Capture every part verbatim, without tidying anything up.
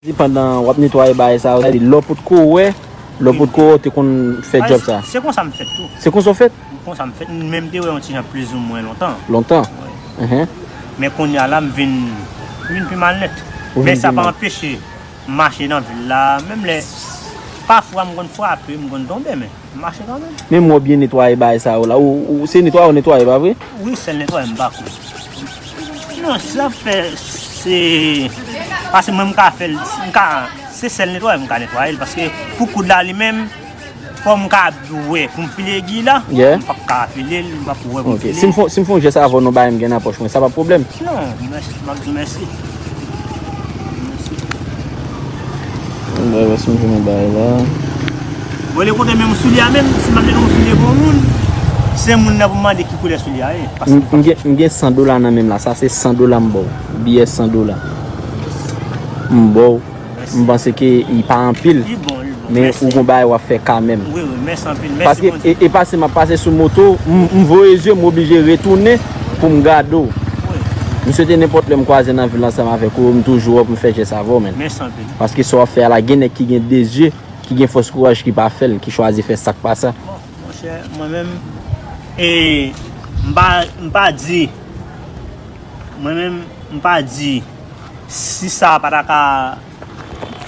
Di pandan w ap netwaye bagay sa yo, sa vle di lè w potko wè, lè w potko wè, w te konn fè djòb sa. Se konsa m fèt tou. Se konsa w fèt? Konsa m fèt. M menm te wè yon ti jan plizoumwen lontan. Lontan? Wi. Men kounye a la, m vin, m vin pi mal nèt. Men sa pa anpeche m mache nan vil la, menm lè pafwa m konn frape, m konn tonbe, men m mache kanmenm. Men m wè w byen netwaye bagay sa yo la. Ou, ou se netwaye w netwaye, pa vre? Wi, sèl netwaye m pa kou. Non, sa fè, se, paske mwen m ka fè l, m ka, se sèl netwaye m ka netwaye l, paske pou koud la li menm, fò m ka wè pou m file gi la, m p ap ka file l, m p ap wè pou m file l. Si m fè, si m fè yon jès avè w, nou bay m gen nan pòch mwen, sa pa pwoblèm? Non, mèsi, m ap di w mèsi. Mèsi. Mwen wè si m jwenn yon bagay la. Bon, lè kote menm soulye a menm, si m ap mete yon soulye pou yon moun, se moun nan pou m mande ki koulè soulye a ye. M gen, m gen san dola nan men m la, sa se san dola m ba w. Biyè san dola. M ba w. M panse ke li pa anpil, men ou gon bagay w ap fè kanmenm. Wi, wi, mèsi anpil. Mèsi Bondye. Paske e, e pase m ap pase sou moto, m, m voye zye, m oblije retounen pou m gade w. M swete nenpòt lè m kwaze nan vil ansanm avèk ou, m toujou wè pou m fè jès avè w, menn. Mèsi anpil. Paske sa w ap fè a la, gen nèg ki gen de zye, ki gen fòs kouraj, ki pa fè l, ki chwazi fè sa k pa sa. Bon, monchè, mwen menm, e, m pa, m pa di, mwen menm, m pa di, si sa pa ta ka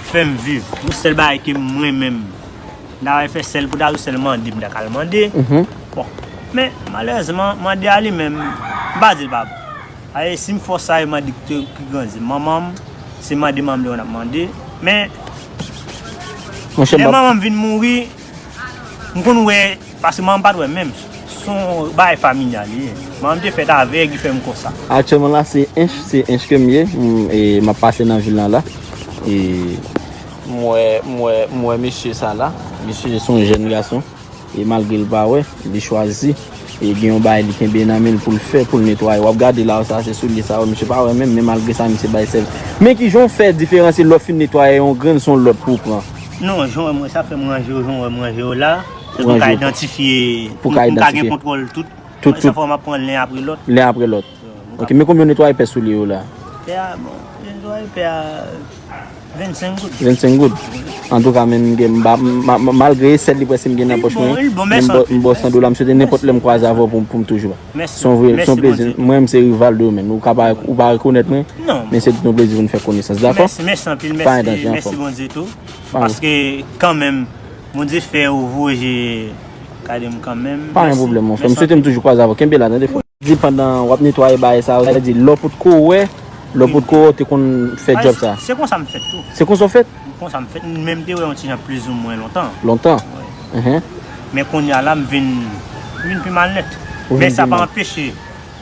fè m viv. Yon sèl bagay ke mwen menm, m ta fè sèl pou ta, yon sèl mande m ta ka al mande. Bon, men malerezman, mande a li menm, m pa di l pa bon. Aye, si m fè sa, e mande ki te, ki grandi manman m, se mande manman m li w ap mande. Men, lè manman m vin mouri, m konn wè, paske manman m pa t wè menm. Se yon bagay familyal li ye. Manman m te fèt avèg, li fè m konsa. Aktyèlman la, se Ench, se Ench ke m ye. M, e, m ap pase nan vil lan la. E, m wè, m wè, m wè mesye sa la. Mesye se yon jèn gason. E malgre l pa wè, li chwazi. E gen yon bagay li kenbe nan men l pou l fè, pou l netwaye. W ap gade la, sa se soulye sa yo, misye pa wè menm, men malgre sa, misye bay sèvis. Men kijan w fè diferansye lè w fin netwaye yon grenn, se yon lòt pou w pran? Non, jan w wè mwen, sa fè m ranje yo, jan w wè m ranje yo la. Se pou m ka idantifye, pou m ka gen kontwòl tout. Tout, tout. Sa fè m ap pran len apre lòt. Len apre lòt. Ok, men konbyen w netwaye pè soulye yo la? Pè a, bon, netwaye pè a vennsenk goud. Vennsenk goud. Antouka, men m gen, m ba, m, ma, ma, malgre sèl li prèske m gen nan pòch mwen, men m ba w san dola, m swete nenpòt lè m kwaze avè w pou, pou m toujou ba. Se yon vre, se yon plezi. Mwen menm se Rivaldo, men ou ka pa, ou pa rekonèt mwen, men se tout yon plezi pou n fè konesans, dakò? Mèsi, mèsi anpil, mèsi, mèsi Bondye tou. Paske kanmenm, Bondye fè ou voye, gade m kanmenm. Pa gen pwoblèm, mon frè. M swete m toujou kwaze avè w. Kenbe la, tande, frè. Di pandan w ap netwaye bagay sa yo, sa vle di lè w potko wè, lè w potko wè, w te konn fè djòb sa. Se konsa m fèt tou. Se konsa w fèt? Konsa m fèt, m menm te wè yon ti jan plizoumwen lontan. Lontan? Wi. Men kounye a la, m vin, m vin pi mal nèt. Men sa pa anpeche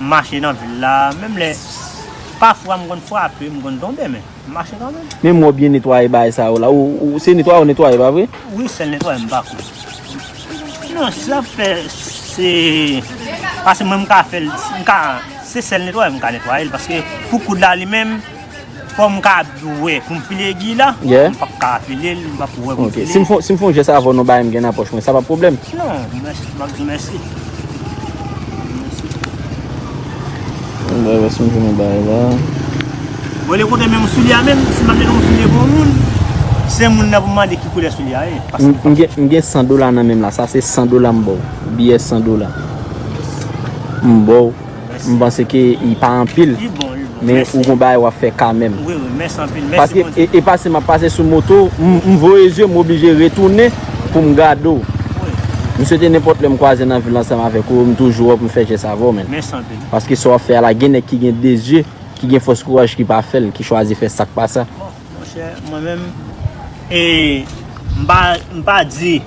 m mache nan vil la, menm lè pafwa m konn frape, m konn tonbe, men m mache kanmenm. Men m wè w byen netwaye bagay sa yo la. Ou, ou se netwaye w netwaye, pa vre? Wi, sèl netwaye m pa kou. Non, sa fè, se, paske mwen m ka fè l, m ka, se sèl netwaye m ka netwaye l, paske pou koud la li menm, fò m ka wè pou m file gi la, m p ap ka file l, m p ap wè pou m file l. Si m fè, si m fè yon jès avè w, nou bay m gen nan pòch mwen, sa pa pwoblèm? Non, mèsi, m ap di w mèsi. Mwen wè si m jwenn yon bagay la. Bon, lè kote menm soulye a menm, si m ap mete yon soulye pou yon moun, se moun nan pou m mande ki koulè soulye a ye. M, m gen, m gen san dola nan men m la, sa se san dola m ba w. Biyè san dola. M ba w. M panse ke li pa anpil, men ou gon bagay w ap fè kanmenm. Wi, wi, mèsi anpil, mèsi Bondye. Paske e, e pase m ap pase sou moto, m, m voye zye, m oblije retounen pou m gade w. M swete nenpòt lè m kwaze nan vil ansanm avèk ou, m toujou wè pou m fè jès avè w, menn. Mèsi anpil. Paske sa w ap fè a la, gen nèg ki gen de zye, ki gen fòs kouraj, ki pa fè l, ki chwazi fè sa k pa sa. Bon, monchè, mwen menm, e, m pa, m pa di,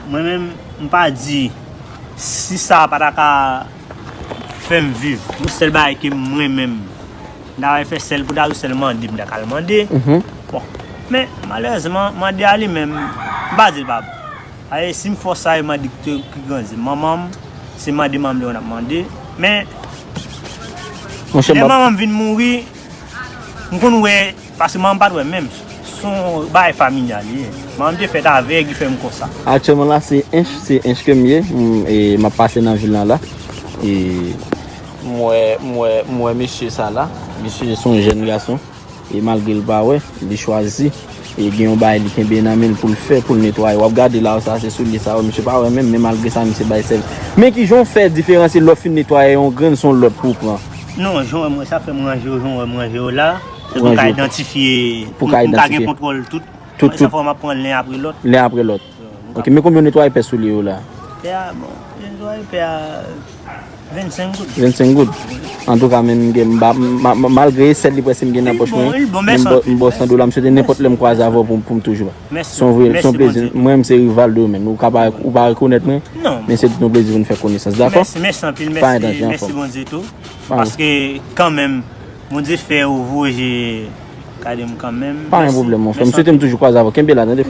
mwen menm, m pa di, si sa pa ta ka fè m viv, yon sèl bagay ke mwen menm, m ta fè sèl pou ta, yon sèl mande m ta ka al mande. Bon, men malerezman, mande a li menm, m pa di l pa bon. Aye, si m fè sa, e mande ki te, ki grandi manman m, se mande manman m li w ap mande. Men, lè manman m vin mouri, m konn wè, paske manman m pa t wè menm. Se yon bagay familyal li ye. Manman m te fèt avèg, li fè m konsa. Aktyèlman la, se Ench, se Ench ke m ye. M, e, m ap pase nan vil lan la. E, m wè, m wè, m wè mesye sa la. Mesye se yon jèn gason. E malgre l pa wè, li chwazi. E gen yon bagay li kenbe nan men l pou l fè, pou l netwaye. W ap gade la, sa se soulye sa yo, misye pa wè menm, men malgre sa, misye bay sèvis. Men kijan w fè diferansye lè w fin netwaye yon grenn, se yon lòt pou w pran? Non, jan w wè mwen, sa fè m ranje yo, jan w wè m ranje yo la. Se pou m ka idantifye, pou m ka gen kontwòl tout. Tout, tout. Sa fò m ap pran len apre lòt. Len apre lòt. Ok, men konbyen w netwaye pè soulye yo la? Pè a, bon, netwaye pè a vennsenk goud. Vennsenk goud. Antouka, men m gen, m ba, ma, ma, malgre sèt li prèske m gen nan pòch mwen, men m ba w san dola, m swete nenpòt lè m kwaze avè w pou, pou m toujou. Se yon vre, se yon plezi. Mwen menm se Rivaldo menm. Ou ka pa, ou pa rekonèt mwen, men se tout yon plezi pou n fè konesans, dakò? Pa anranje, anfòm. Paske kanmenm, Bondye fè ou voye, gade m kanmenm. Pa gen pwoblèm, monchè. M swete m toujou kwaze avè w. Kenbe la, tande, frè.